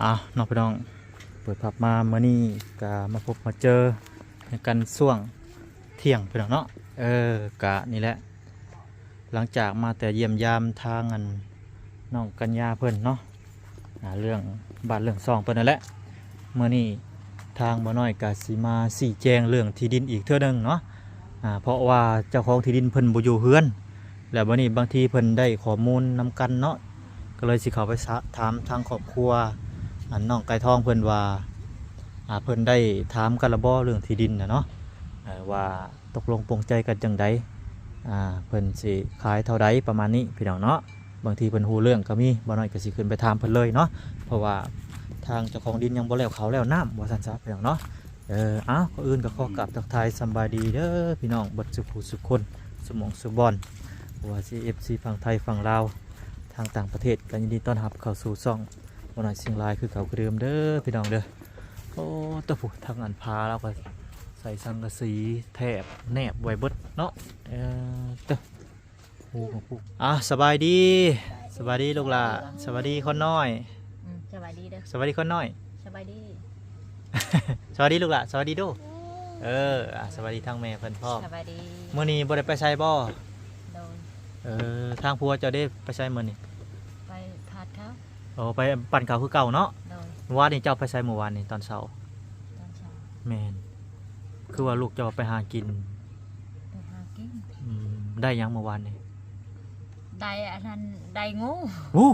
ເອົາເນາະພີ່ນ້ອງ ເປີດພັບມາມື້ນີ້ກະມາພົບມາເຈີກັນຊ່ວງທ່ຽງພີ່ນ້ອງເນາະ. ເອີ ກະນີ້ແຫຼະ ຫຼັງຈາກມາແຕ່ຢ້ຽມຢາມທາງອັນນ້ອງກັນຍາເພິ່ນເນາະ ອາ ເລື່ອງບ້ານເລື່ອງຊ່ອງເພິ່ນນັ້ນແຫຼະ ມື້ນີ້ທາງບ່າວນ້ອຍກະຊິມາຊີ້ແຈງເລື່ອງທີ່ດິນອີກເທື່ອໜຶ່ງເນາະ. ອາ ເພາະວ່າເຈົ້າຂອງທີ່ດິນເພິ່ນບໍ່ຢູ່ເຮືອນ ແລ້ວບັດນີ້ບາງທີເພິ່ນໄດ້ຂໍ້ມູນນຳກັນເນາະ ກໍເລີຍຊິເຂົ້າໄປສະ ຖາມທາງຄອບຄົວ ອັນນ້ອງໄກ່ທອງເພິ່ນວ່າ ອາ ເພິ່ນໄດ້ຖາມກັນລະບໍ່ເລື່ອງທີ່ດິນນະເນາະ ເອີ ວ່າຕົກລົງປົງໃຈກັນຈັ່ງໃດ ອາ ເພິ່ນຊິຂາຍເທົ່າໃດ ປະມານນີ້ພີ່ນ້ອງເນາະ. ບາງທີເພິ່ນຮູ້ເລື່ອງກໍມີ ບ່າວນ້ອຍກໍຊິຂຶ້ນໄປຖາມເພິ່ນເລີຍເນາະ ເພາະວ່າທາງເຈົ້າຂອງດິນຍັງບໍ່ແລ້ວເຂົ້າແລ້ວນ້ຳ ວ່າຊັ້ນຊະພີ່ນ້ອງເນາະ. ເອີ ເອົ້າ ກ່ອນອື່ນກໍຂໍກາບທັກທາຍສຳບາຍດີເດີພີ່ນ້ອງເບິດສູ່ຜູ້ສູ່ຄົນ ສູ່ໝ່ອງສູ່ບ່ອນ ບໍ່ວ່າຊິເອັຟຊີຝັ່ງໄທຝັ່ງລາວ ທາງຕ່າງປະເທດ ກໍຍິນດີຕ້ອນຮັບເຂົ້າສູ່ຊ່ອງບ່າວນ້ອຍຊຽງລາຍຄືເກົ່າຄືເດີມເດີພີ່ນ້ອງເດີ. ໂອ້ ຕະຜູ້ ທາງອັນພາລາວກໍໃສ່ສັງກະສີແຖບແນບໄວ້ເບິດເນາະ. ເອີ ຕະ ໂອ້ ຂອງຜູ້ ອ່າ ສະບາຍດີ ສະບາຍດີລູກຫຼ້າ ສະບາຍດີຄົນນ້ອຍ. ອືມ ສະບາຍດີເດີ ສະບາຍດີຄົນນ້ອຍ ສະບາຍດີ ສະບາຍດີລູກຫຼ້າ ສະບາຍດີດູ. ເອີ ອ່າ ສະບາຍດີທາງແມ່ເພິ່ນພ້ອມ ສະບາຍດີ. ມື້ນີ້ບໍ່ໄດ້ໄປໃສບໍ່? ໂດຍ ເອີ ທາງຜົວເຈົ້າເດ ໄປໃສມື້ນີ້? ໄປທາດເຂົ້າ. ໂອ້ ໄປປັ່ນເຂົ້າຄືເກົ່າເນາະ. ໂດຍ ມື້ວານນີ້ເຈົ້າໄປໃສ? ມື້ວານນີ້ຕອນເຊົ້າ ຕອນເຊົ້າ ແມ່ນ ຄືວ່າລູກເຈົ້າໄປຫາກິນ ໄປຫາກິນ. ອືມ ໄດ້ຫຍັງມື້ວານນີ້? ໄດ້ອັນນັ້ນ ໄດ້ງູ. ໂອ້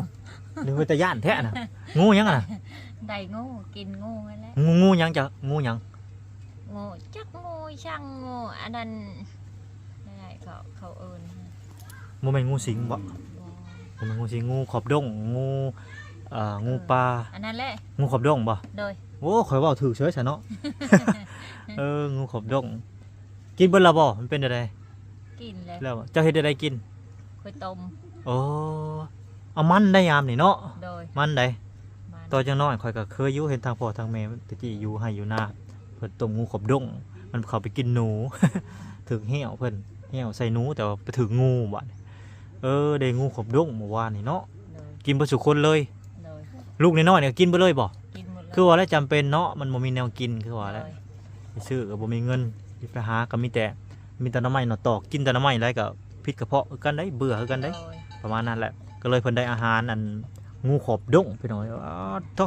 ເປັນຕາຢ້ານແທ້ນະ ງູຫຍັງຫັ້ນນະ? ໄດ້ງູ ກິນງູຫັ້ນແຫຼະ. ງູ ງູຫຍັງເຈົ້າ? ງູຫຍັງ? ງູ ຈັກງູ ຊ່າງງູ ອັນນັ້ນ ນັ້ນແຫຼະ ເຂົາ ເຂົາເອີ້ນ ບໍ່ແມ່ນງູສິງບໍ? ບໍ່ ບໍ່ແມ່ນງູສິງ ງູຂອບດົ້ງ ງູ ເອີ ງູປ່າ ເອີ ອັນນັ້ນແຫຼະ ງູຂອບດົ້ງບໍ? ໂດຍ ໂອ້ ຂ້ອຍເວົ້າຖືກເສີຍຊະເນາະ. ເອີ ງູຂອບດົ້ງ ກິນເບິດແລ້ວບໍ? ມັນເປັນແນວໃດ? ກິນແລ້ວ ແລ້ວເຈົ້າເຮັດແນວໃດກິນ? ຂ້ອຍຕົ້ມ. ໂອ້ ເອົາມັນໄດ້ຍາມນີ້ເນາະ. ໂດຍ ມັນໃດ໋ ມັນ ຕອນຍັງນ້ອຍຂ້ອຍກໍເຄີຍຢູ່ ເຫັນທາງພໍ່ທາງແມ່ແຕ່ກີ້ຢູ່ໄຮ່ຢູ່ນາ ເພິ່ນຕົ້ມງູຂອບດົ້ງ ມັນເຂົ້າໄປກິນໜູ ຖືກແຮ້ວເພິ່ນ ແຮ້ວໃສ່ໜູ ແຕ່ວ່າໄປຖືກງູບາດນີ້. ເອີ ໄດ້ງູຂອບດົ້ງມື້ວານນີ້ເນາະ. ໂດຍ ກິນເບິດສູ່ຄົນເລີຍ. ໂດຍ ລູກນ້ອຍໆນີ້ກິນເບິດເລີຍບໍ? ກິນໝົດເລີຍ ຄືວ່າແລ້ວ ຈຳເປັນເນາະ ມັນບໍ່ມີແນວກິນ ຄືວ່າແລ້ວ. ໂດຍ ໄປຊື້ກໍບໍ່ມີເງິນ ໄປຫາກໍມີແຕ່ ມີແຕ່ໜໍ່ໄມ້ໜໍ່ຕອກ ກິນແຕ່ໜໍ່ໄມ່ຫຼາຍກໍຜິດກະເພາະຄືກັນໄດ໋ ເບື່ອຄືກັນໄດ໋. ໂດຍ ປະມານນັ້ນແຫຼະ ກໍເລີຍເພິ່ນໄດ້ອາຫານອັນງູຂອບດົ້ງພີ່ນ້ອງ. ອາ ໂທ້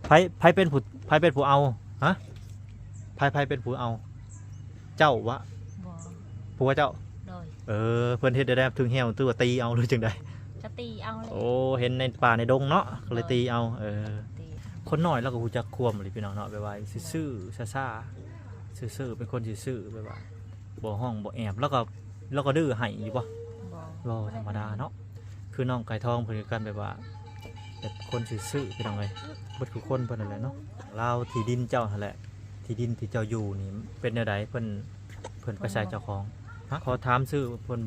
ໃຜ ໃຜເປັນຜູ້ ໃຜເປັນຜູ້ເອົາ? ຮະ ໃຜ ໃຜເປັນຜູ້ເອົາ? ເຈົ້າວະ? ບໍ່ ຜົວເຈົ້າ? ໂດຍ ເອີ ເພິ່ນເຮັດໄດ້ ຖືກແຮ້ວ ຖືວ່າຕີເອົາ ຫຼືຈັ່ງໃດ? ກະຕີເອົາແຫຼະ. ໂອ້ ເຫັນໃນປ່າໃນດົງເນາະ ກໍເລີຍ ໂດຍ ຕີເອົາ. ເອີ ຕີເອົາ. ຄົນນ້ອຍລາວກໍຮູ້ຈັກຄວາມອີ່ຫຼີພີ່ນ້ອງເນາະ ແບບວ່າຊື່ໆ ຊ້າໆ ຊື່ໆ ເປັນຄົນຊື່ໆ ແບບວ່າບໍ່ຮ້ອງບໍ່ແອບ. ລາວກໍ ລາວກໍດື້ໃຫ້ຢູ່ບໍ່? ບໍ່ ບໍ່ ບໍ່ ທຳມະດາເນາະ. ຄືນ້ອງໄກ່ທອງເພິ່ນຄືກັນ ແບບວ່າແບບຄົນຊື່ໆ ພີ່ນ້ອງເອີຍ ເບິດຄູ່ຄົນເພິ່ນນັ້ນແຫຼະເນາະ. ລາວທີ່ດິນເຈົ້າຫັ້ນແຫຼະ ທີ່ດິນທີ່ເຈົ້າຢູ່ນີ້ເປັນແນວໃດ? ເພິ່ນ ເພິ່ນໄປໃສເຈົ້າຂອງ? ຮະ ຂໍຖາມຊື່ ເພິ່ນ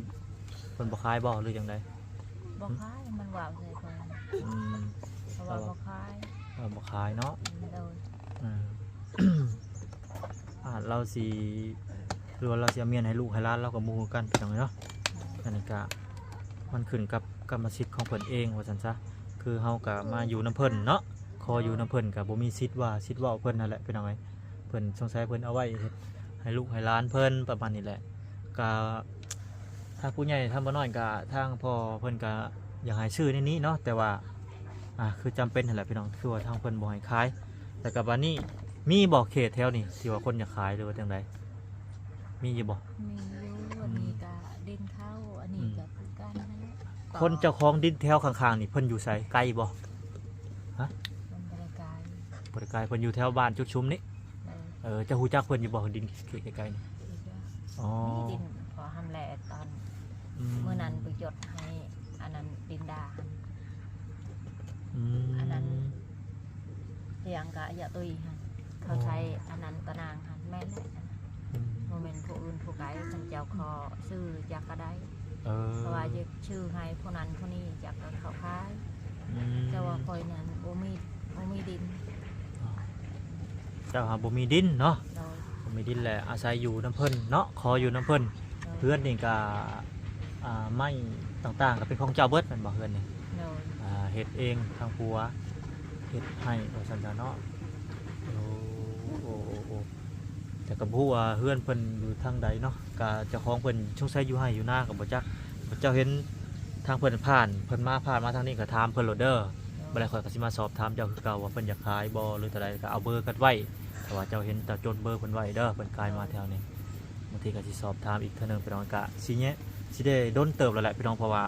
ເພິ່ນບໍ່ຂາຍບໍ່ ຫຼືຈັ່ງໃດ? ບໍ່ຂາຍ ມັນເວົ້າໃສ່ຂ້ອຍ. ອືມ ເຂົາວ່າບໍ່ຂາຍ ເອີ ບໍ່ຂາຍເນາະ. ອືມ ໂດຍ ອືມ ອາດລາວຊິ ຫຼືວ່າລາວຊິເອົາເມຍໃຫ້ລູກໃຫ້ຫຼານ ລາວກໍບໍ່ຮູ້ຄືກັນ ພີ່ນ້ອງເອີຍເນາະ. ອັນນີ້ກະມັນຂຶ້ນກັບກຳມະສິດຂອງເພິ່ນເອງວ່າຊັ້ນຊະ. ຄືເຮົາກະມາຢູ່ນຳເພິ່ນເນາະ ຂໍຢູ່ນຳເພິ່ນກະບໍ່ມີສິດວ່າສິດເວົ້າເພິ່ນຫັ້ນແຫຼະ ພີ່ນ້ອງເອີຍ. ເພິ່ນ ສົງໄສເພິ່ນເອົາໄວ້ເຮັດໃຫ້ລູກໃຫ້ຫຼານເພິ່ນ ປະມານນີ້ແຫຼະ. ກະ ທາງຜູ້ໃຫຍ່ ທາງບ່າວນ້ອຍກະ ທາງພໍ່ເພິ່ນກະຢາກໃຫ້ຊື້ໃນນີ້ເນາະ ແຕ່ວ່າ ອ່າ ຄືຈຳເປັນຫັ້ນແຫຼະ ພີ່ນ້ອງ ຄືວ່າທາງເພິ່ນບໍ່ໃຫ້ຂາຍ. ແລ້ວກະບາດນີ້ ມີບໍ່ເຂດແຖວນີ້ທີ່ວ່າຄົນຢາກຂາຍ ຫຼືວ່າຈັ່ງໃດ? ມີຢູ່ບໍ່? ມີຢູ່. ອືມ ອັນນີ້ກະດິນເຂົາ ອັນນີ້ ອືມ ກະຄືກັນຫັ້ນແຫຼະ. ຄົນເຈົ້າຂອງດິນແຖວຂ້າງໆນີ້ ເພິ່ນຢູ່ໃສ? ໄກບໍ່? ຮະ? ເພິ່ນບໍ່ໄດ້ໄກ ບໍ່ໄດ້ໄກ ເພິ່ນຢູ່ແຖວບ້ານຈຸດຊຸມນີ້. ເອີ ເຈົ້າຮູ້ຈັກເພິ່ນຢູ່ບໍ່? ດິນເຂດໃກ້ໆນີ້. ອໍ ມີດິນພໍ່ຫຳແລະ ຕອນ ອືມ ມື້ນັ້ນໄປຈົດໃຫ້ອັນນັ້ນ ດິນດາຫັ້ນ. ອືມ ອັນນັ້ນ ທຽງກະຢາຕຸຍຫັ້ນ ເຂົາໃຊ້ອັນນັ້ນຕະນາງຫັ້ນ. ແມ່ນແຫຼະ ອືມ ບໍ່ແມ່ນຜູ້ອື່ນຜູ້ໄກ ຄັນເຈົ້າຂໍຊື້ຈັກກະໄດ້. ເອີ ເພາະວ່າຈະຊື້ໃຫ້ຜູ້ນັ້ນຜູ້ນີ້ ຈັກກະເຂົາຂາຍ. ອືມ ແຕ່ວ່າຂ້ອຍນັ້ນບໍ່ມີ ບໍ່ມີດິນ. ອໍ ເຈົ້າຫາບໍ່ມີດິນເນາະ. ໂດຍ ບໍ່ມີດິນແຫຼະ ອາໄສຢູ່ນຳເພິ່ນເນາະ ຂໍຢູ່ນຳເພິ່ນ. ໂດຍ ເຮືອນນີ້ກະ ອ່າ ໄມ້ຕ່າງໆກະເປັນຂອງເຈົ້າເບິດແມ່ນບໍ່ ເຮືອນນີ້? ໂດຍ ອ່າ ເຮັດເອງທາງຜົວ. ເຮັດໄຮ່ວ່າຊັ້ນຊະເນາະ. ໂອ້ ໂອ້ ໂອ້ ໂອ້ ແຕ່ກໍບໍ່ຮູ້ວ່າເຮືອນເພິ່ນຢູ່ທາງໃດເນາະ, ກະເຈົ້າຂອງເພິ່ນສົງໄສຢູ່ໄຮ່ຢູ່ນາກໍບໍ່ຈັກ. ເຈົ້າເຫັນທາງເພິ່ນຜ່ານ ເພິ່ນມາ ຜ່ານມາທາງນີ້ກໍຖາມເພິ່ນໂລດເດີ. ບັດໃດຂ້ອຍກໍຊິມາສອບຖາມເຈົ້າຄືເກົ່າວ່າເພິ່ນຢາກຂາຍບໍ່ ຫຼືເທົ່າໃດ ກໍເອົາເບີກັນໄວ້. ແຕ່ວ່າເຈົ້າເຫັນ ເຈົ້າຈົດເບີເພິ່ນໄວ້ເດີ ເພິ່ນຂາຍມາແຖວນີ້. ບາງທີກໍຊິສອບຖາມອີກເທື່ອໜຶ່ງ ພີ່ນ້ອງ. ກະຊິແຍະ ຊິໄດ້ດົນເຕີບແລ້ວແຫຼະ ພີ່ນ້ອງ, ເພາະວ່າ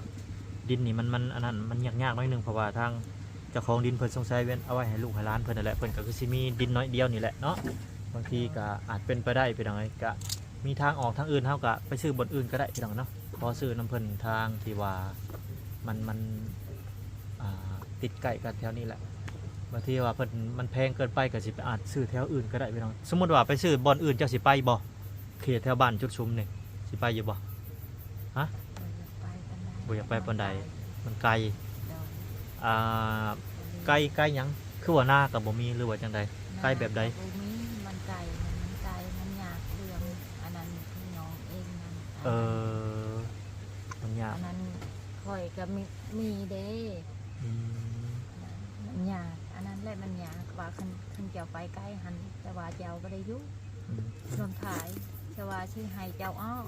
ດິນນີ້ມັນ ມັນອັນນັ້ນ ມັນຍາກໆໜ້ອຍໜຶ່ງ ເພາະວ່າທາງເຈົ້າຂອງດິນເພິ່ນສົງໄສເອົາໄວ້ໃຫ້ລູກໃຫ້ຫຼານເພິ່ນນັ້ນແຫຼະ. ເພິ່ນກໍຄືຊິມີດິນໜ້ອຍດຽວນີ້ແຫຼະເນາະ. ບາງທີກໍອາດເປັນໄປໄດ້ ພີ່ນ້ອງເອີຍ, ກະມີທາງອອກທາງອື່ນ ເຮົາກໍໄປຊື້ບ່ອນອື່ນກໍໄດ້ ພີ່ນ້ອງເນາະ. ຂໍຊື້ນຳເພິ່ນທາງທີ່ວ່າມັນ ມັນ ອ່າ ຕິດໃກ້ກັນແຖວນີ້ແຫຼະ. ບາງທີວ່າເພິ່ນ ມັນແພງເກີນໄປ ກໍຊິໄປອາດຊື້ແຖວອື່ນກໍໄດ້ ພີ່ນ້ອງ. ສົມມຸດວ່າໄປຊື້ບ່ອນອື່ນ ເຈົ້າຊິໄປບໍ່? ເຂດແຖວບ້ານຈຸດຊຸມນີ້ ຊິໄປຢູ່ບໍ່? ຮະ? ບໍ່ຢາກໄປປານໃດ ບໍ່ຢາກໄປປານໃດ ມັນໄກ. ມັນໄກ. ໂດຍ. ອ່າ ໄກ ໄກຫຍັງ? ຄືວ່ານາກໍບໍ່ມີ ຫຼືວ່າຈັ່ງໃດ? ໄກແບບໃດ? ນາກໍບໍ່ມີ ມັນໄກ ມັນໄກ ມັນຍາກເລື່ອງອັນນັ້ນ ພີ່ນ້ອງເອງນັ້ນ. ເອີ ອັນນັ້ນ ມັນຍາກ. ອັນນັ້ນຂ້ອຍກໍມີ ມີເດ້. ອືມ ມັນຍາກ ອັນນັ້ນແຫຼະມັນຍາກ ວ່າຄັນ ຄັນເຈົ້າໄປໄກຫັ້ນ ແຕ່ວ່າເຈົ້າບໍ່ໄດ້ຢູ່ ອືມ ລວມທ້າຍ ແຕ່ວ່າຊິໃຫ້ເຈົ້າອອກ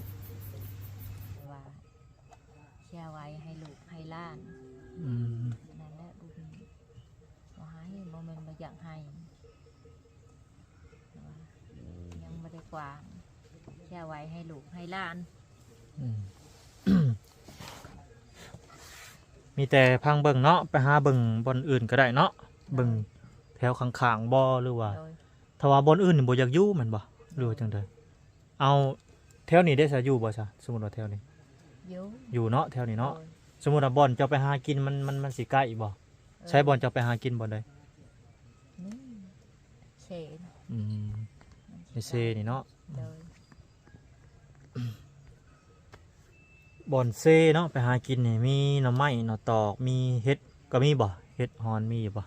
ວ່າເສຍໄວ້ໃຫ້ລູກໃຫ້ຫຼານ. ອືມ ນັ້ນແຫຼະ ບໍ່ມີ ບໍ່ໃຫ້ ບໍ່ແມ່ນບໍ່ຢາກໃຫ້ ແຕ່ວ່າຍັງບໍ່ໄດ້ກວ້າງ ເສຍໄວ້ໃຫ້ລູກໃຫ້ຫຼານ. ອືມ ມີແຕ່ຟັງເບິ່ງເນາະ ໄປຫາເບິ່ງບ່ອນອື່ນກໍໄດ້ເນາະ. ໂດຍ. ເບິ່ງແຖວຂ້າງໆບໍ່ ຫຼືວ່າ ໂດຍ ຖ້າວ່າບ່ອນອື່ນນີ້ບໍ່ຢາກຢູ່ແມ່ນບໍ່ ຫຼືວ່າຈັ່ງໃດ? ເອົາ ແຖວນີ້ເດ້ຊະ ຢູ່ບໍ່ຊະ? ສົມມຸດວ່າແຖວນີ້ ຢູ່ ຢູ່ເນາະ ແຖວນີ້ເນາະ. ໂດຍ. ສົມມຸດວ່າບ່ອນເຈົ້າໄປຫາກິນມັນ ມັນ ມັນຊິໃກ້ບໍ່? ເອີ ໃສບ່ອນເຈົ້າໄປຫາກິນບ່ອນໃດ? ນີ້ ເຊ. ອືມ ໃນເຊນີ້ເນາະ. ໂດຍ. ບ່ອນເຊເນາະ ໄປຫາກິນນີ້ ມີໜໍ່ໄມ້ໜໍ່ຕອກ ມີເຫັດກໍມີບໍ່? ເຫັດຮອນມີຢູ່ບໍ່?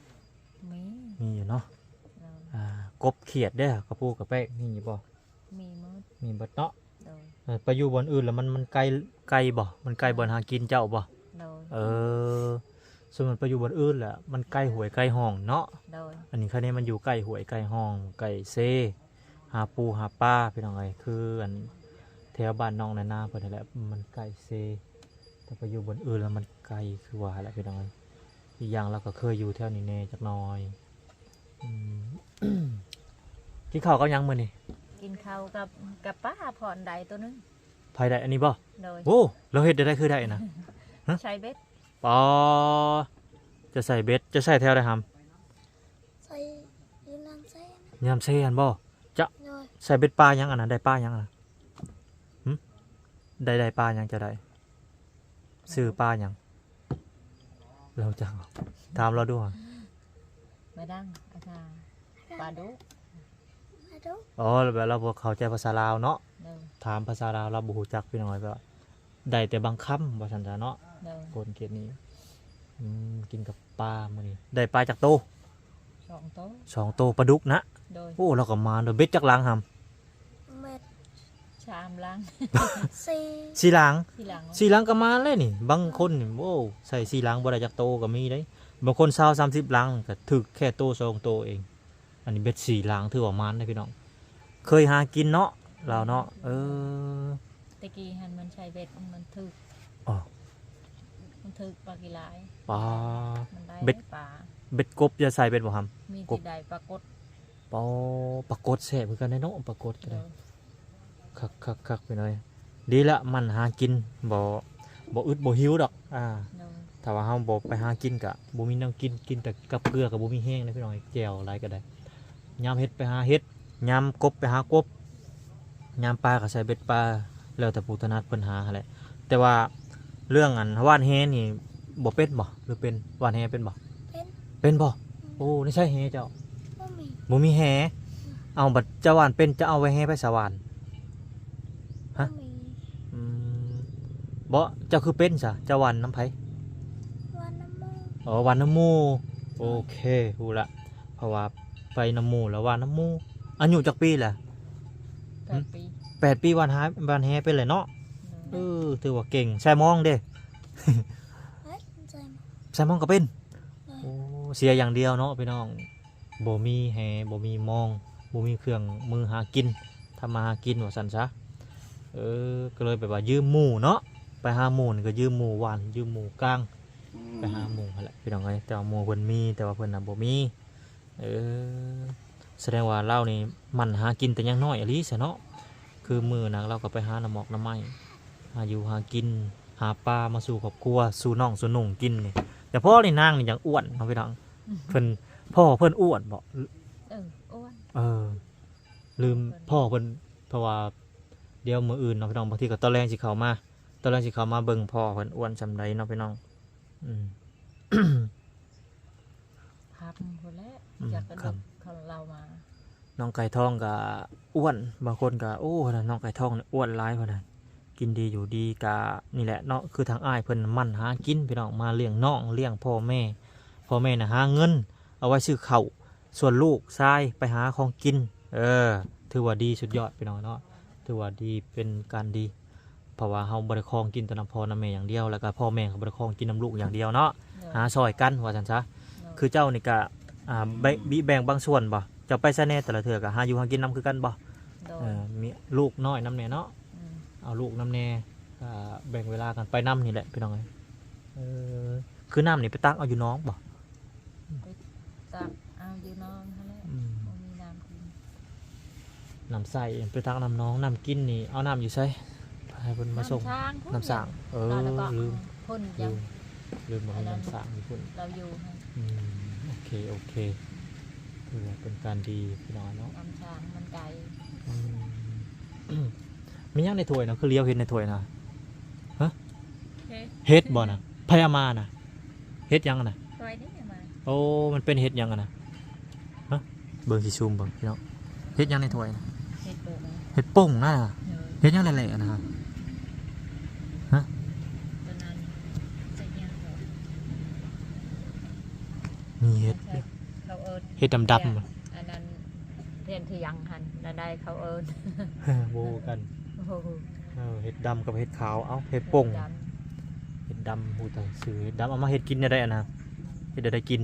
ມີ ມີຢູ່ເນາະ. ໂດຍ. ອ່າ ກົບຂຽດເດ້ ກະປູກະແປກ ມີຢູ່ບໍ່? ມີໝົດ ມີເບິດເນາະ. ໂດຍ. ເອີ ໄປຢູ່ບ່ອນອື່ນແລ້ວມັນ ມັນໄກ ໄກບໍ່? ມັນໄກ ໄກ ບ່ອນຫາກິນເຈົ້າບໍ່? ໂດຍ. ເອີ ສົມມຸດໄປຢູ່ບ່ອນອື່ນແລ້ວມັນໃກ້ຫ້ວຍໃກ້ຮ່ອງເນາະ. ໂດຍ. ອັນນີ້ຄັນນີ້ມັນຢູ່ໃກ້ຫ້ວຍໃກ້ຮ່ອງ ໃກ້ເຊ ຫາປູຫາປາ ພີ່ນ້ອງເອີຍ. ຄືອັນແຖວບ້ານນ້ອງນານາເພິ່ນຫັ້ນແຫຼະ ມັນໃກ້ເຊ. ແຕ່ໄປຢູ່ບ່ອນອື່ນແລ້ວມັນໄກຄືວ່າແຫຼະ ພີ່ນ້ອງເອີຍ. ອີກຢ່າງລາວກໍເຄີຍຢູ່ແຖວນີ້ແດ່ຈັກໜ້ອຍ. ອືມ ກິນເຂົ້າກັບຫຍັງມື້ນີ້? ກິນເຂົ້າກັບ ກັບປາ ພອນໄດ້ໂຕໜຶ່ງ. ໃຜໄດ້ ອັນນີ້ບໍ່? ໂດຍ. ໂອ້ ລາວເຮັດໄດ້ ຄືໄດ້ນະ? ຮະ? ໃສ່ເບັດ. ປາ ຈະໃສ່ເບັດ ຈະໃສ່ແຖວໃດຫຳ? ໃສ່ຢູ່ນ້ຳເຊ. ນ້ຳເຊຫັ້ນບໍ່? ຈະ ໂດຍ. ໃສ່ເບັດປາຫຍັງອັນນັ້ນ? ໄດ້ປາຫຍັງອັນນັ້ນ? ຫຶ? ໄດ້ ໄດ້ປາຫຍັງ ຈະໄດ້? ຊື່ປາຫຍັງ? ລາວຈັກ ຖາມລາວດູຫະ. ບາດັງ ອາຈາ ປາດຸກ. ອໍ ແບບລາວບໍ່ເຂົ້າໃຈພາສາລາວເນາະ. ໂດຍ. ຖາມພາສາລາວ ລາວບໍ່ຮູ້ຈັກ ພີ່ນ້ອງເອີຍ. ແບບວ່າໄດ້ແຕ່ບາງຄຳວ່າຊັ້ນຊະເນາະ. ໂດຍ. ຄົນເຂດນີ້. ອືມ ກິນກັບປາມື້ນີ້ ໄດ້ປາຈັກໂຕ? ສອງໂຕ. ສອງໂຕ ປາດຸກນະ? ໂດຍ. ໂອ້ ລາວກໍມານເດີ. ເບັດຈັກຫຼັງຫຳ? ເບັດສາມຫຼັງ. ສີ່ ສີ່ຫຼັງ. ສີ່ຫຼັງ ສີ່ຫຼັງກໍມາແລ້ວນີ້. ບາງຄົນນີ້ ໂອ້ ໃສ່ສີ່ຫຼັງບໍ່ໄດ້ຈັກໂຕກໍມີເດ້. ບາງຄົນຊາວສາມສິບຫຼັງກໍຖືກແຄ່ໂຕສອງໂຕເອງ. ອັນນີ້ເບັດສີ່ຫຼັງ ຖືວ່າມານເດ້ພີ່ນ້ອງ. ເຄີຍຫາກິນເນາະ ລາວເນາະ. ເອີ ແຕ່ກີ້ຫັ້ນມັນໃສ່ເບັດ ມັນຖືກ. ອໍ ມັນຖືກປາກີ່ຫຼາຍ. ປາ ມັນໄດ້ ເບັດ ປາ. ເບັດກົບຈະໃສ່ເບັດບໍ່ຫຳ? ມີແຕ່ໄດ້ປາກົດ. ປາ ປາກົດແຊບຄືກັນເດ້ເນາະ ປາກົດກໍໄດ້. ໂດຍ. ຄັກໆໆ ພີ່ນ້ອງເອີຍ. ດີລະ ໝັ່ນຫາກິນ ບໍ່ ບໍ່ອຶດບໍ່ຫິວດອກ. ອ່າ ໂດຍ. ຖ້າວ່າເຮົາບໍ່ໄປຫາກິນກະບໍ່ມີແນວກິນ ກິນແຕ່ກັບເກືອກໍບໍ່ມີແຮງເດ້ພີ່ນ້ອງ. ແຈ່ວຫຼາຍກໍໄດ້ ຍາມເຫັດໄປຫາເຫັດ ຍາມກົບໄປຫາກົບ ຍາມປາກໍໃສ່ເບັດປາ ແລ້ວແຕ່ຜູ້ຖະໜັດເພິ່ນຫາຫັ້ນແຫຼະ. ແຕ່ວ່າເລື່ອງອັນຫວ່ານແຫນີ້ບໍ່ເປັນບໍ່ ຫຼືເປັນ? ຫວ່ານແຫເປັນບໍ່? ເປັນ. ເປັນບໍ່? ໂອ້ ໃນໃສແຫເຈົ້າ? ບໍ່ມີ ບໍ່ມີແຫ. ເອົາ ບັດເຈົ້າຫວ່ານເປັນ ເຈົ້າເອົາໄວ້ແຫໃຜສະຫວ່ານ? ຮະ? ບໍ່ມີ. ອືມ ບໍ່ ເຈົ້າຄືເປັນຊະ? ເຈົ້າຫວ່ານນຳໃຜ? ຫວ່ານນຳໝູ່. ອໍ ຫວ່ານນຳໝູ່. ໂອເຄ ຮູ້ລະ ເພາະວ່າໄປນຳໝູ່ແລ້ວຫວ່ານນຳໝູ່. ອາຍຸຈັກປີລະ? ແປດປີ. ແປດປີຫວ່ານຫາ ຫວ່ານແຫເປັນແລ້ວເນາະ. ໂດຍ. ເອີ ຖືວ່າເກັ່ງ. ສາຍມອງເດ້? ເອີຍ ສາຍມອງ. ສາຍມອງກໍເປັນ? ໂດຍ. ໂອ້ ເສຍຢ່າງດຽວເນາະພີ່ນ້ອງ ບໍ່ມີແຫ ບໍ່ມີມອງ ບໍ່ມີເຄື່ອງມືຫາກິນ ທຳມາຫາກິນວ່າຊັ້ນຊະ. ເອີ ກໍເລີຍແບບວ່າຢືມໝູ່ເນາະ ໄປຫາໝູ່ນີ້ກໍຢືມໝູ່ຫວ່ານ ຢືມໝູ່ກາງ ອືມ ໄປຫາໝູ່ຫັ້ນແຫຼະພີ່ນ້ອງເອີຍ. ແຕ່ວ່າໝູ່ເພິ່ນມີ ແຕ່ວ່າເພິ່ນນະບໍ່ມີ. ເອີ ສະແດງວ່າລາວນີ້ໝັ່ນຫາກິນແຕ່ຍັງນ້ອຍອີ່ຫຼີຊະເນາະ. ຄືມື້ນະລາວກໍໄປຫາໜໍ່ໝອກໜໍ່ໄມ້ ຫາຢູ່ຫາກິນ ຫາປາມາສູ່ຄອບຄົວ ສູ່ນ້ອງສູ່ນຸ່ງກິນນີ້. ແຕ່ພໍນີ້ນາງນີ້ຍັງອ້ວນເນາະພີ່ນ້ອງ ເພິ່ນ ພໍ່ເພິ່ນອ້ວນບໍ? ເອີ ອ້ວນ ເອີ ລືມພໍ່ເພິ່ນ ເພາະວ່າດຽວມື້ອື່ນເນາະພີ່ນ້ອງ ບາງທີກໍຕອນແລງຊິເຂົ້າມາ ຕອນແລງຊິເຂົ້າມາເບິ່ງພໍ່ເພິ່ນອ້ວນສ່ຳໃດເນາະພີ່ນ້ອງ. ອືມ ຄ່ຳພຸ້ນແຫຼະ ອືມ ຢາກກະ ຄ່ຳ ເຂົາເລົ່າມາ. ນ້ອງໄກ່ທອງກະອ້ວນ ບາງຄົນກະ ໂອ້ ນ້ອງໄກ່ທອງນີ້ອ້ວນຫຼາຍ ເພິ່ນນະ ກິນດີຢູ່ດີ. ກະນີ້ແຫຼະເນາະ ຄືທາງອ້າຍເພິ່ນໝັ່ນຫາກິນພີ່ນ້ອງ ມາລ້ຽງນ້ອງ ລ້ຽງພໍ່ແມ່. ພໍ່ແມ່ນະຫາເງິນເອົາໄວ້ຊື້ເຂົ້າ ສ່ວນລູກຊາຍໄປຫາຂອງກິນ. ເອີ ຖືວ່າດີສຸດຍອດພີ່ນ້ອງເນາະ ຖືວ່າດີ ເປັນການດີ. ເພາະວ່າເຮົາບໍ່ໄດ້ຄອງກິນແຕ່ນຳພໍ່ນຳແມ່ຢ່າງດຽວ ແລ້ວກໍພໍ່ແມ່ກໍບໍ່ໄດ້ຄອງກິນນຳລູກຢ່າງດຽວເນາະ ໂດຍ ຫາຊ່ອຍກັນວ່າຊັ້ນຊະ. ໂດຍ ຄືເຈົ້ານີ້ກະ ອ່າ ແບ່ງ ແບ່ງບາງສ່ວນບໍ່? ເຈົ້າໄປໃສແດ່ແຕ່ລະເທື່ອ ກະຫາຢູ່ຫາກິນນຳຄືກັນບໍ່? ໂດຍ ເອີ ມີລູກນ້ອຍນຳແດ່ເນາະ ອືມ ເອົາລູກນຳແດ່ ກະແບ່ງເວລາກັນໄປນຳນີ້ແຫຼະພີ່ນ້ອງເອີຍ. ເອີ ຄືນ້ຳນີ້ໄປຕັກເອົາຢູ່ໜອງບໍ່? ໄປຕັກເອົາຢູ່ໜອງຫັ້ນແຫຼະ ອືມ ບໍ່ມີນ້ຳກິນ. ນ້ຳໃສ ໄປຕັກນ້ຳໜອງ ນ້ຳກິນນີ້ເອົານ້ຳຢູ່ໃສ? ໃຫ້ເພິ່ນມາສົ່ງ ນ້ຳຊາງພຸ້ນ ນ້ຳຊາງ ເອີ ລືມ ພຸ້ນ ລືມ ລືມວ່າມີນ້ຳຊາງຢູ່ພຸ້ນ ລາວຢູ່ຫັ້ນ. ອືມ ໂອເຄ ໂອເຄ ຖືວ່າເປັນການດີພີ່ນ້ອງເນາະ ນ້ຳຊາງມັນໄກ. ອືມ ມີຫຍັງໃນຖ້ວຍນະ ຄືຫຼຽວເຫັນໃນຖ້ວຍນະ? ຮະ ເຫັດ ເຫັດບໍ່ນະ? ໃຜເອົາມານະ? ເຫັດຫຍັງນະ? ຂ້ອຍນີ້ເອົາມາ. ໂອ້ ມັນເປັນເຫັດຫຍັງຫັ້ນນະ? ຮະ ເບິ່ງຊິຊູມເບິ່ງພີ່ນ້ອງ ເຫັດຫຍັງໃນຖ້ວຍນະ? ເຫັດປົງ ເຫັດປົງນະ. ໂດຍ ເຫັດຫຍັງແຫຼະໆນະ? ຮະ ໂຕນັ້ນ ເຫັດຫຍັງເກາະ? ມີເຫັດ ເຂົາເອີ້ນ ເຫັດດຳໆ ອັນນັ້ນ ເຫັດທຽງຫັ້ນ ແນວໃດເຂົາເອີ້ນ ບໍ່ຮູ້ກັນ ບໍ່ຮູ້. ເອີ ເຫັດດຳກັບເຫັດຂາວ ເອົ້າ ເຫັດປົງ ເຫັດດຳ ເຫັດດຳ ຮູ້ແຕ່ຊື່ເຫັດດຳ. ເອົາມາເຮັດກິນແນວໃດອັນນະ? ເຮັດແນວໃດກິນ?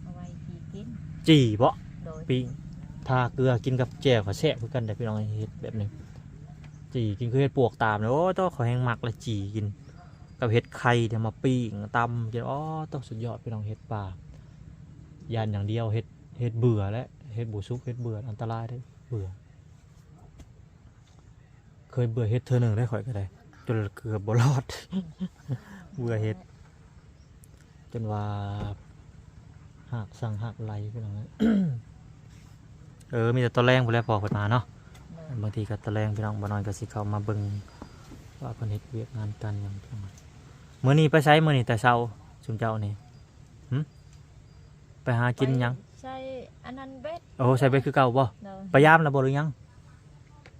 ເອົາໄວ້ຈີ່ກິນ ຈີ່ບໍ? ໂດຍ ປີ້ງ ທາເກືອກິນກັບແຈ່ວກໍແຊບຄືກັນເດ້ພີ່ນ້ອງ. ເຮັດແບບນີ້ ຈີ່ກິນຄືເຫັດປວກຕາມເດ້. ໂອ້ ໂຕ ຂ້ອຍແຮ່ງມັກລະ ຈີ່ກິນ ກັບເຫັດໄຂ່ເດ ມາປີ້ງຕຳກິນ. ອໍ ໂຕ ສຸດຍອດພີ່ນ້ອງ ເຫັດປ່າ. ຢ້ານຢ່າງດຽວ ເຫັດ ເຫັດເບື່ອແຫຼະ ເຫັດບໍ່ສຸກ ເຫັດເບື່ອ ອັນຕະລາຍເດ້ ເບື່ອ. ເຄີຍເບື່ອເຫັດເທື່ອໜຶ່ງໄດ້ຂ້ອຍກໍໄດ້ ຈົນເກືອບບໍ່ລອດ ເບື່ອເຫັດ ຈົນວ່າຮາກສັງຮາກໄຫຼພີ່ນ້ອງເອີຍ. ເອີ ມີແຕ່ຕອນແລງພຸ້ນແຫຼະພໍ່ເພິ່ນມາເນາະ. ໂດຍ ບາງທີກໍຕອນແລງພີ່ນ້ອງ ບໍ່ນ້ອຍກໍຊິເຂົ້າມາເບິ່ງວ່າເພິ່ນເຮັດວຽກງານການຫຍັງພີ່ນ້ອງ. ມື້ນີ້ໄປໃສ? ມື້ນີ້ແຕ່ເຊົ້າ ຊຸມເຈົ້ານີ້ ຫຶ? ໄປຫາກິນຫຍັງ? ໄປໃສ່ອັນນັ້ນເບັດ. ໂອ້ ໃສ່ເບັດຄືເກົ່າບໍ່? ໂດຍ ໄປຢາມແລ້ວບໍ່ ຫຼືຍັງ?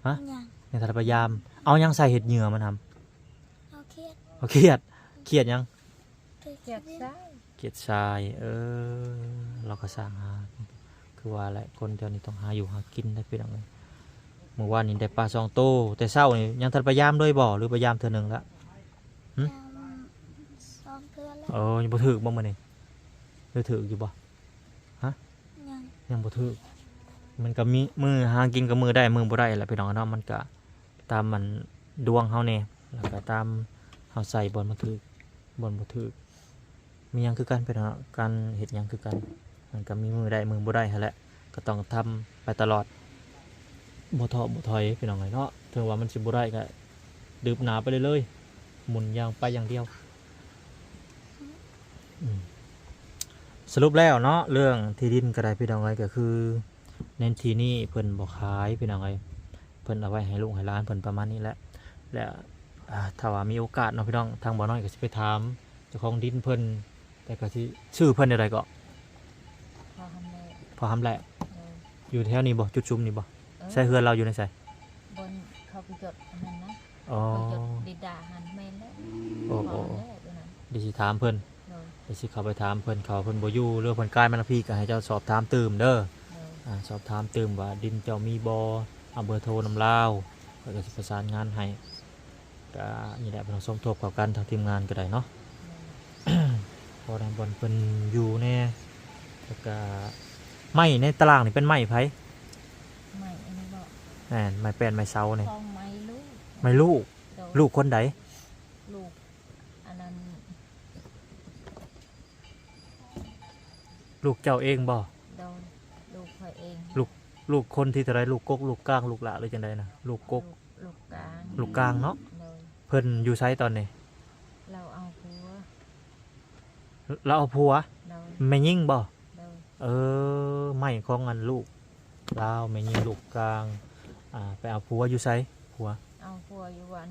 ຮະ? ຍັງ ຍັງທັນໄດ້ໄປຢາມ. ເອົາຫຍັງໃສ່ເຮັດເຫຍື່ອມັນຫຳ? ເອົາຂຽດ. ເອົາຂຽດ? ຂຽດຫຍັງ? ຂຽດຊາຍ. ຂຽດຊາຍ ເອີ ລາວກໍສ້າງຫາ ຄືວ່າແຫຼະ ຄົນແຖວນີ້ຕ້ອງຫາຢູ່ຫາກິນໄດ໋ພີ່ນ້ອງເອີຍ. ມື້ວານນີ້ໄດ້ປາສອງໂຕ ແຕ່ເຊົ້ານີ້ຍັງທັນໄປຢາມເລີຍບໍ່ ຫຼືໄປຢາມເທື່ອໜຶ່ງລະ? ຫຶ? ຢາມສອງເທື່ອແລ້ວ. ເອີ ຍັງບໍ່ຖືກບໍ່ມື້ນີ້? ຫຼືຖືກຢູ່ບໍ່? ຮະ? ຍັງ ຍັງບໍ່ຖືກ. ມັນກໍມີ ມື້ຫາກິນກໍມື້ໄດ້ ມື້ບໍ່ໄດ້ແຫຼະພີ່ນ້ອງເນາະ. ມັນກໍຕາມອັນດວງເຮົາແດ່ ແລ້ວກໍຕາມເຮົາໃສ່ບ່ອນມັນຖືກ ບ່ອນບໍ່ຖືກ. ມີຫຍັງຄືກັນພີ່ນ້ອງເນາະ ການເຮັດຫຍັງຄືກັນ ມັນກໍມີມື້ໄດ້ມື້ບໍ່ໄດ້ຫັ້ນແຫຼະ ກໍຕ້ອງທຳໄປຕະຫຼອດ ບໍ່ທໍ້ບໍ່ຖອຍພີ່ນ້ອງເອີຍເນາະ. ເຖິງວ່າມັນຊິບໍ່ໄດ້ກໍ ດືບໜ້າໄປເລື້ອຍໆ ໝູນຢ່າງໄປຢ່າງດຽວ. ອືມ ສະຫຼຸບແລ້ວເນາະ ເລື່ອງທີ່ດິນກໍໄດ້ພີ່ນ້ອງເອີຍ ກໍຄືໃນທີ່ນີ້ເພິ່ນບໍ່ຂາຍພີ່ນ້ອງເອີຍ ເພິ່ນເອົາໄວ້ໃຫ້ລູກໃຫ້ຫຼານເພິ່ນປະມານນີ້ແຫຼະ. ແລ້ວ ອ່າ ຖ້າວ່າມີໂອກາດເນາະພີ່ນ້ອງ ທາງບ່າວນ້ອຍກໍຊິໄປຖາມເຈົ້າຂອງດິນເພິ່ນ ແຕ່ກໍຊິ ຊື່ເພິ່ນແນວໃດເກາະ? ພໍ່ຫຳແລະ ພໍ່ຫຳແລະ. ເອີ ຢູ່ແຖວນີ້ບໍ່? ຈຸດຊຸມນີ້ບໍ່? ເອີ ໃສເຮືອນລາວຢູ່ໃນໃສ? ບ່ອນເຂົາໄປຈົດອັນນັ້ນນະ. ອໍ ເຂົາຈົດດິນດາຫັ້ນ ແມ່ນແລ້ວ. ໂອ້ ພໍ່ຫຳແລະຢູ່ຫັ້ນ. ເດີຊິຖາມເພິ່ນ. ໂດຍ ເດີຊິເຂົ້າໄປຖາມເພິ່ນ ເຂົາເພິ່ນບໍ່ຢູ່ ຫຼືເພິ່ນກາຍມາທາງພີ້ ກໍໃຫ້ເຈົ້າສອບຖາມຕື່ມເດີ. ໂດຍ ອ່າ ສອບຖາມຕື່ມວ່າດິນເຈົ້າມີບໍ່ ເອົາເບີໂທນຳລາວ ຂ້ອຍກໍຊິປະສານງານໃຫ້. ກະນີ້ແຫຼະ ພີ່ນ້ອງ ສົມທົບເຂົ້າກັນ ທາງທີມງານກໍໄດ້ເນາະ. ພໍໄດ້ບ່ອນເພິ່ນຢູ່ແດ່. ແລ້ວກະໄມ້ໃນຕາລາງນີ້ເປັນໄມ້ໃຜ? ໄມ້ອັນນີ້ບໍ? ແມ່ນ ໄມ້ແປ້ນ ໄມ້ເສົານີ້ ຂອງໄມ້ລູກ ໄມ້ລູກ. ໂດຍ ລູກຄົນໃດ? ລູກອັນນັ້ນ ລູກເຈົ້າເອງບໍ? ໂດຍ ລູກຂ້ອຍເອງ. ລູກ ລູກຄົນທີເທົ່າໃດ? ລູກກົກ ລູກກາງ ລູກຫຼ້າ ຫຼືຈັ່ງໃດນະ? ລູກກົກ ລູກ ລູກກາງ ລູກກາງເນາະ. ໂດຍ ເພິ່ນຢູ່ໃສຕອນນີ້? ລາວເອົາຜົວ ລາວເອົາຜົວ? ໂດຍ ແມ່ຍິງບໍ? ໂດຍ ເອີ ໄມ້ຂອງອັນລູກລາວ ແມ່ຍິງລູກກາງ ອ່າ ໄປເອົາຜົວຢູ່ໃສ? ຜົວ ເອົາຜົວຢູ່ອັນ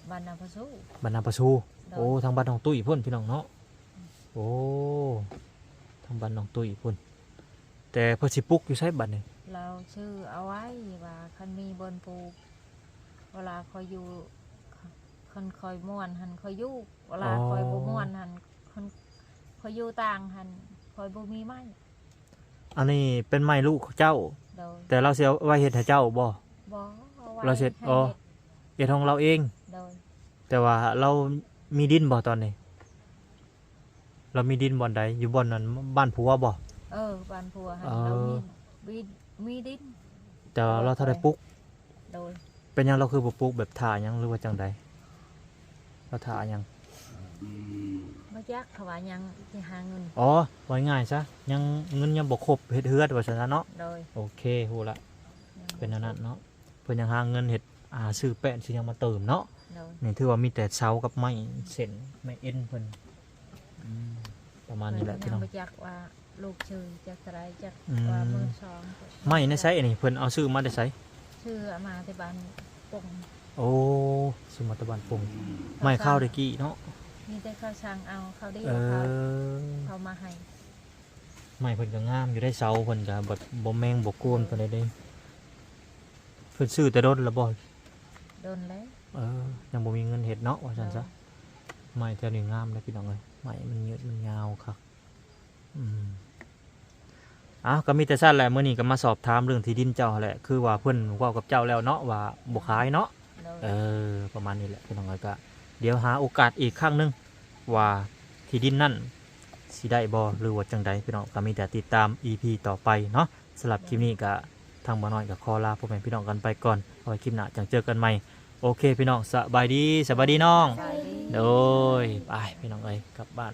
ບ້ານນາປະຊູ ບ້ານນາປະຊູ. ໂດຍ ໂອ້ ທາງບ້ານນ້ອງຕຸ້ຍພຸ້ນ ພີ່ນ້ອງເນາະ. ໂອ້ ທາງບ້ານນ້ອງຕຸ້ຍພຸ້ນ. ແຕ່ເພິ່ນຊິປຸກຢູ່ໃສບັດນີ້? ລາວຊື່ເອົາໄວ້ວ່າ ຄັນມີບ່ອນປູກ ເວລາຂ້ອຍຢູ່ ຄັນຂ້ອຍມ່ວນຫັ້ນຂ້ອຍຢູ່ ເວລາ ອໍ ຂ້ອຍບໍ່ມ່ວນຫັ້ນ ຄັນຂ້ອຍຢູ່ຕ່າງຫັ້ນ ຂ້ອຍບໍ່ມີໄມ້. ອັນນີ້ເປັນໄມ້ລູກຂອງເຈົ້າ? ໂດຍ ແຕ່ລາວຊິເອົາໄວ້ເຮັດໃຫ້ເຈົ້າບໍ? ບໍ່ ເອົາໄວ້ ລາວຊິເຮັດ ໃຫ້ ອໍ ເຮັດ ເຮັດຂອງລາວເອງ. ໂດຍ ແຕ່ວ່າລາວມີດິນບໍ່ຕອນນີ້? ລາວມີດິນບ່ອນໃດ? ຢູ່ບ່ອນນັ້ນ ບ້ານຜົວບໍ່? ເອີ ບ້ານຜົວຫັ້ນ ເອີ ລາວມີ ມີ ມີດິນ ແຕ່ວ່າລາວທັນໄດ້ປຸກ. ໂດຍ ເປັນຫຍັງລາວຄືບໍ່ປຸກ? ແບບຖ້າຫຍັງ ຫຼືວ່າຈັ່ງໃດ? ລາວຖ້າຫຍັງ? ບໍ່ຈັກ ເຂົາວ່າຍັງຊິຫາເງິນ. ອໍ ເວົ້າງ່າຍຊະ ຍັງ ເງິນຍັງບໍ່ຄົບເຮັດເຮືອນວ່າຊັ້ນຊະເນາະ. ໂດຍ ໂອເຄ ຮູ້ລະ ຍັງບໍ່ ເປັນແນວນັ້ນເນາະ. ເພິ່ນຍັງຫາເງິນເຮັດ ອ່າ ຊື້ແປ້ນຊື້ຫຍັງມາເຕີມເນາະ. ໂດຍ ນີ້ຖືວ່າມີແຕ່ເສົາກັບໄມ້ເສັ້ນ ໄມ້ເອັນເພິ່ນ. ອືມ ປະມານນີ້ແຫຼະ ເພິ່ນຍັງ ພີ່ນ້ອງ ບໍ່ຈັກວ່າລູກຊື່ຈັກເທົ່າໃດ ຈັກ ອືມ ວ່າໝື່ນສອງ. ໄມ້ໃນໃສອັນນີ້? ເພິ່ນເອົາຊື້ມາແຕ່ໃສ? ຊື້ເອົາມາແຕ່ບ້ານປົງ. ໂອ້ ຊື້ມາແຕ່ບ້ານປົງ. ເຂົາ ໄມ້ຄາວແຕ່ກີ້ເນາະ ມີແຕ່ເຂົາສັ່ງເອົາ ເຂົາດຽວ ເອີ ເຂົາ ເຂົາມາໃຫ້. ໄມ້ເພິ່ນກໍງາມຢູ່ໄດ໋ ເສົາເພິ່ນກໍບໍ່ ບໍ່ແມງບໍ່ໂກນປານໃດເດ້. ເພິ່ນຊື້ແຕ່ດົນແລ້ວບໍ່? ດົນແລ້ວ. ເອີ ຍັງບໍ່ມີເງິນເຮັດເນາະ ວ່າຊັ້ນຊະ. ໂດຍ ໄມ້ແຖວນີ້ງາມເດ້ ພີ່ນ້ອງເອີຍ ໄມ້ມັນຍືດມັນຍາວຄັກ. ອືມ ອ້າວ ກໍມີແຕ່ຊັ້ນແຫຼະ ມື້ນີ້ກໍມາສອບຖາມເລື່ອງທີ່ດິນເຈົ້າຫັ້ນແຫຼະ ຄືວ່າເພິ່ນເວົ້າກັບເຈົ້າແລ້ວເນາະ ວ່າບໍ່ຂາຍເນາະ. ໂດຍ ເອີ ປະມານນີ້ແຫຼະ ພີ່ນ້ອງເອີຍ. ກໍດຽວຫາໂອກາດອີກຄັ້ງໜຶ່ງ ວ່າທີ່ດິນນັ້ນຊິໄດ້ບໍ່ ຫຼືວ່າຈັ່ງໃດ ພີ່ນ້ອງ. ກໍມີແຕ່ຕິດຕາມ ອີພີ ຕໍ່ໄປເນາະ. ສຳລັບຄລິບນີ້ກໍ ທາງບ່າວນ້ອຍກໍຂໍລາພໍ່ແມ່ພີ່ນ້ອງກັນໄປກ່ອນ ເອົາໄວ້ຄລິບໜ້າຈັ່ງເຈີກັນໃໝ່. ໂອເຄ ພີ່ນ້ອງ ສະບາຍດີ ສະບາຍດີນ້ອງ. ສະບາຍດີ. ໂດຍ ໄປ ພີ່ນ້ອງເອີຍ ກັບບ້ານ.